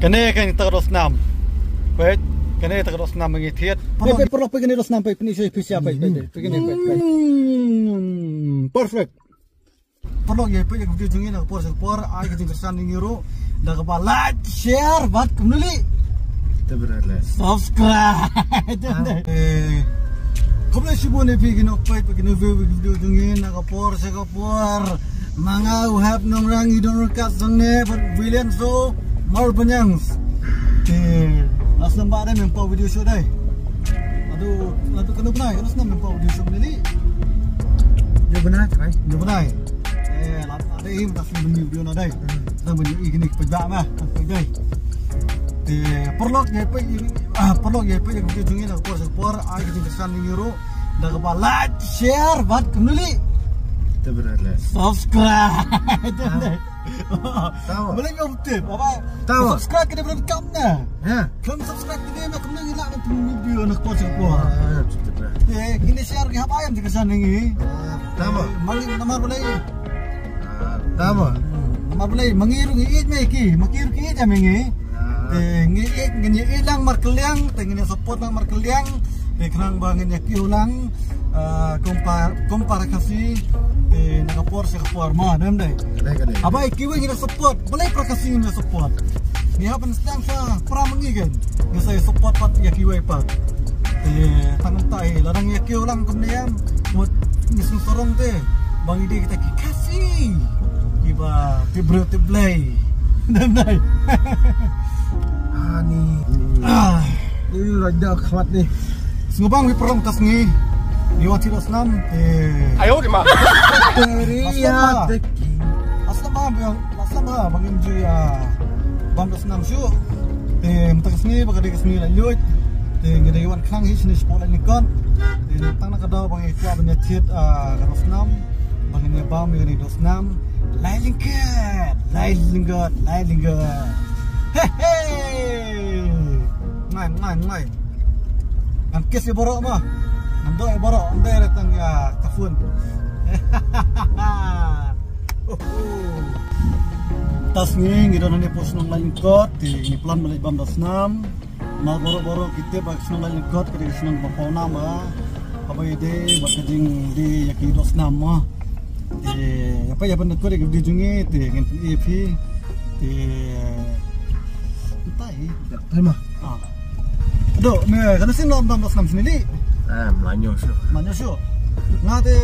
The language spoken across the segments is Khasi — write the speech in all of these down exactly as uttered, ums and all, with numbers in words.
Kane kane ka dosnam. Peit, kane ka dosnam ba ngi thied. Peit, peit, paralok, peit kane ka dosnam, peit, peit, peit, peit, peit, peit, peit, peit, peit. Hmm, perfect. Paralok, ïa peit ïa ka video jong ngi na ka por sha ka por, ai ka jingkyrshan ïa ngi ruh da kaba like, share bad kumne lei, subscribe. Eh, khublei shibun ïa phi ki nongpeit bad ki nongview ïa ka video jong ngi na ka por sha ka por. Ma nga u hep nongrang i don ryngkat hangne bad William So Marbaniang. Te la snem ba dei mem pau video show dei. Aduh, aduh, kano bnai, kano snem mem pau video show ni li. Dei bnai, right? Dei bnai. Eh, la, la dei im tas ni video na dei. Hmm. Snem ba i kini pejak mah, pejak. Te paralok ïa peit, ah, paralok ïa peit ïa ka video jong ngi na ka por sha ka por, ai ka jingkyrshan ïa ngi ruh da kaba like, share bad kumne lei, subscribe. Tawa. Balei ngam tip, apa? Tawa. Subscribe ka dei ban kam na. Ha. Khlem subscribe ka dei ma kumne ngi lah ban pynmih video na ka por sha ka por. Ah, betul, betul. Eh, kine share ki hap ai ka jingkyrshan ïa ngi. Ah, tawa. Eh, mali namar balei. Ah, tawa. Hmm, namar balei ma ngi ruh ngi ïeit ma ki, ma ki ruh ki ïeit ma ngi. Ah. Te ngi ïeit, ngi ïeit lang markylliang, te ngi support lang markylliang. Te khnang ba ngin ïa kiew lang, ah, kum para, kum para Khasi, te na ka por sha ka por mo, dei em dei? Ka dei, ka dei. Haba ïa kiwei ngi da support, balei para Khasi ngim da support? Ngi hap ban sdang sa para ma ngi kan. Ngi sa ïa support pat ïa kiwei pat. Te tang kumta hi, lada ngi ïa kiew lang kumne em, mut ngi sngewsarong te ba ngi dei kita ki Khasi kiba tip briew tip Blei. Dei em dei? Ani. Ah. Ui, raja khmat ni. Sngewbang wi paralok, mynta sngi ngi wan thied dosnam. Eh. Ayo di ma. Teriak teki. Aslam ba, aslam ba, ba ngin ju, ah, bam dosnam shuh. Te mynta ka sngi ba ka dei ka sngi laitluid. Te ngi dei wan khnang hi shane shapoh Laitlyngkot. Te tang na ka daw ba ngi kwah ban ïa thied, ah, ka dosnam. Ba ngin ïa bam ïa kane ka dosnam. Laitlyngkot, Laitlyngkot, Laitlyngkot. He he. Ngai, ngai, ngai. Ngan kiss ïa baroh ma. Ngan doh ïa baroh, ym dei re tang ïa ka phone. Mynta sngi ngi don hangne hapoh shnong Laitlyngkot, te ngi plan ban leit bam dosnam. Namar baroh baroh ki tip ba ka shnong Laitlyngkot ka dei ka shnong ba pawnam ba. Haba ïadei bad ka jingdie ïa ki dosnam mo. Te ïa peit ïa pyndonkut ïa ka video jong ngi te ngin pyni ïa phi. Te mynta hi. Ïa, peit ma. Ah. Dok, me, kane sien lom dam dosnam sini li. Eh, mlanyo shu. Mlanyo shu. Nga te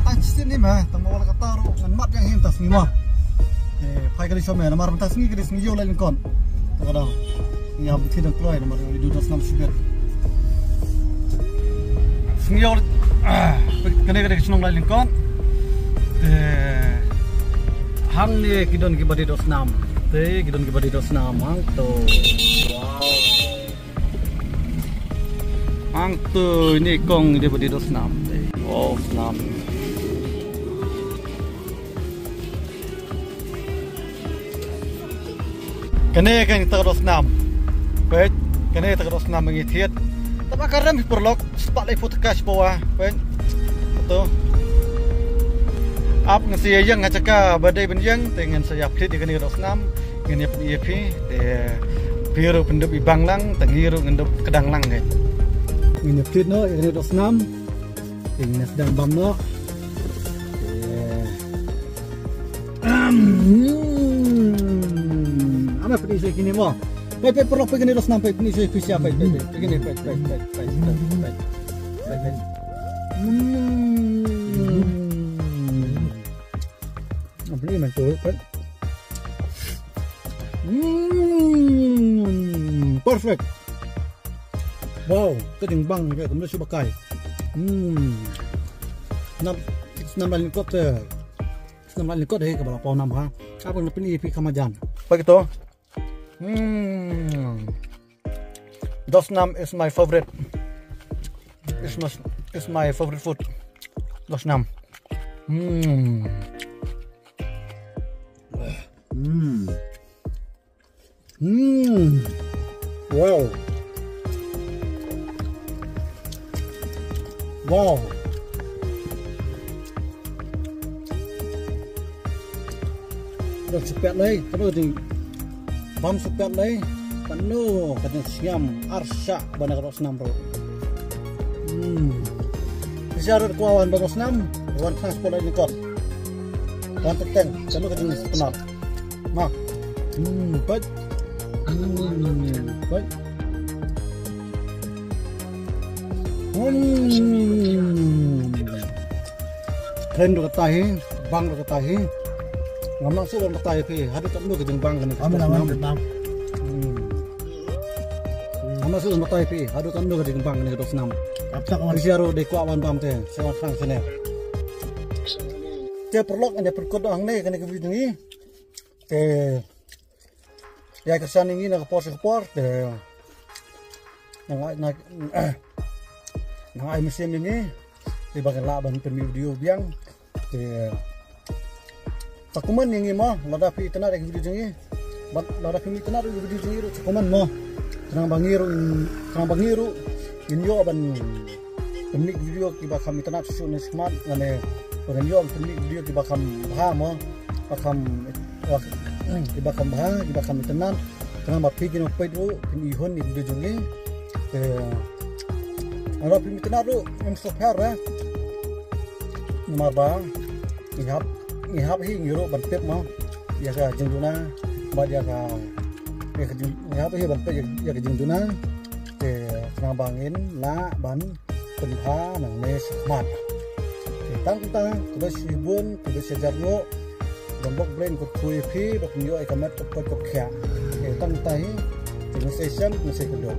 tang shisien ni me, tang ma wala kata ruh ngan mad ïa hi mynta sngi mo. Eh, phai kali shwa me, namar mynta sngi kali sngi ïew Laitlyngkot. Te ka dang. Ïa, beti dang kloi namar ïa dosnam shibit. Sngi ïew, ah, kane kane ka shnong Laitlyngkot. Te hangne ki don kiba die dosnam. Te ki don kiba die dosnam hangto. Wow. Hangto ine kong ine ba die dosnam. Te, wow, snam. Kane kane ka dosnam. Peit, kane ka dosnam ba ngi thied. Tang ba ka rem hi paralok, spah laiphew tyngka shi pawa. Peit. To. Ap ngan sa ïeng ha jaka ba dei ban ïeng, te ngan sa ïa phlit ïa kane ka dosnam. Ngin ïa pyni ïa phi, te phi ruh pyndup ibang lang, te ngi ruh ngin dup kdang lang, guys. Ngin ïa phlit noh ïa kane ka dosnam. Te ngin ïa sdang bam noh. Te, ahem, hmm. Ama pyni sa kine mo. Peit, peit, paralok, peit kane ka dosnam, peit, pyni sa phi sha, peit, peit, peit, peit kane, peit, peit, peit. Hmm. Apa ni, man, tu, peit. Hmm, perfect. Wow, ka jingbang ka kumno shu ba kai. Hmm. Nam, nam Laitlyngkot te. Nam Laitlyngkot hi kaba la pawnam ha. Apa nga pyni ïa phi kham hajan. Peit to. Hmm. Dosnam is my favorite. Is my, is my favorite food. Dosnam. Hmm. Hmm. Hmm. Wow. Wow. Dah sepet lai, terus di bam sepet lai. Pano ka jingsngem ar shah ban ka doh snam ruh. Hmm. Pisa ruh kwah wan ban doh snam, wan transport lai nyngkong. Wan teteng, kano ka jingsngem. Ma. Hmm, peit. Hmm, peit. Hmm. Kren ruh katai hi, bang ruh katai hi. Ngam nang shu wan batai phi, haduh katno ka jingbang kane ka doh snam. Hmm. Ngam nang shu wan batai phi, haduh katno ka jingbang kane ka doh snam. Pisa ruh dei kwah wan bam te, sa wan thrang shane. Te paralok, ane pyrkhat hangne kane ka video jong ngi. Te ïa ka shan ïa ngi na ka por sha ka por te. Na ngai na na ngai mynsiem ïa ngi. Te ba kan lah ban pynmih video biang. Te sa comment ïa ngi mo, lada phi itynnad ïa ka video jong ngi. Bad lada phi itynnad ïa ka video jong ngi ruh sa comment mo. Khnang ba ngi ruh, khnang ba ngi ruh ngin ïoh ban pynmih video kiba kham itynnad shuh ne shakhmat, lane ba ngin ïoh ban pynmih video kiba kham bha mo, ba kham, kiba kham bha, kiba kham itynnad. Khnang ba phi kin ïoh peit ruh, kin ïoh hun ïa ka video jong ngi. Te lada phi itynnad ruh, ngim sngewpher eh. Namar ba ngi hap, ngi hap hi ngi ruh ban tip mo ïa ka jingduna bad ïa ka, ïa ka jing, ngi hap hi ban tip ïa ka jingduna. Te khnang ba ngin lah ban pynbha nangne shakhmat. Te tang kumta, khublei shibun, khublei shihajar nguh. Don bok blei kyrkhu ïa phi ba phin ïoh ïa ka met ka poi ka khiah. Te tang kumta hi. Te ngin sa ïashem, ngin sa ïakynduh.